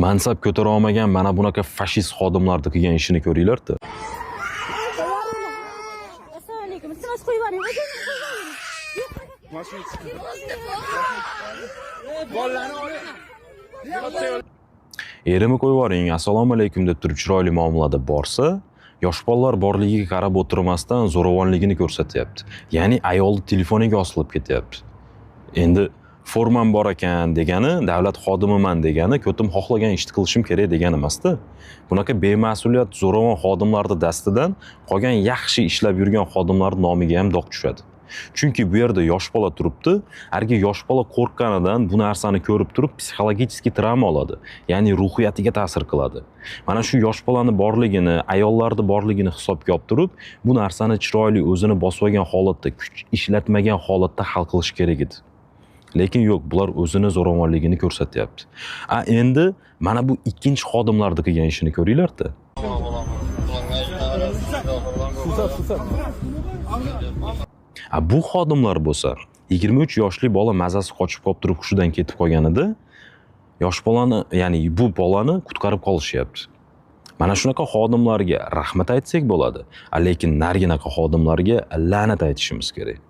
Mansab ko'tara olmagan mana bunaqa fashist xodimlarni qilgan ishini ko'ringlar-da. Assalomu alaykum. Iltimos, qo'yib yuboring. Erimni qo'yib yuboring, assalomu alaykum deb turib chiroyli muomalada borsa, yosh bolalar borligiga qarab o'tirmasdan zo'ravonligini ko'rsatyapti. Ya'ni ayolni telefoniga osilib ketyapti. Endi formam bor ekan degani, davlat xodimiman degani, ko'tim xohlagan ishni qilishim kerak degani emas-da. Bunaqa bema'suliyat zo'ravon xodimlarni dastidan qolgan yaxshi ishlab yurgan xodimlarning nomiga ham dog' tushadi. Chunki bu yerda yosh bola turibdi, argi yosh bola qo'rqqanidan bu narsani ko'rib turib psixologический travma oladi, ya'ni ruhiyatiga ta'sir qiladi. Mana shu yosh bolani borligini, ayollarni borligini hisobga olib turib, bu narsani chiroyli o'zini bosib olgan holatda, kuch ishlatmagan holatda hal qilish kerak edi. Lekin yo'q, bular o'zini zo'ravonligini ko'rsatyapti. A endi mana bu ikkinchi xodimlarni qilgan ishini ko'ringlar-da. A bu xodimlar bo'lsa 23 yoshli bola mazasi qochib qolib turib hushidan ketib qolganida yosh bolani, ya'ni bu bolani qutqarib qolishyapti. Mana shunaqa xodimlarga rahmat aytsak bo'ladi, a lekin narginaqa xodimlarga la'nat aytishimiz kerak.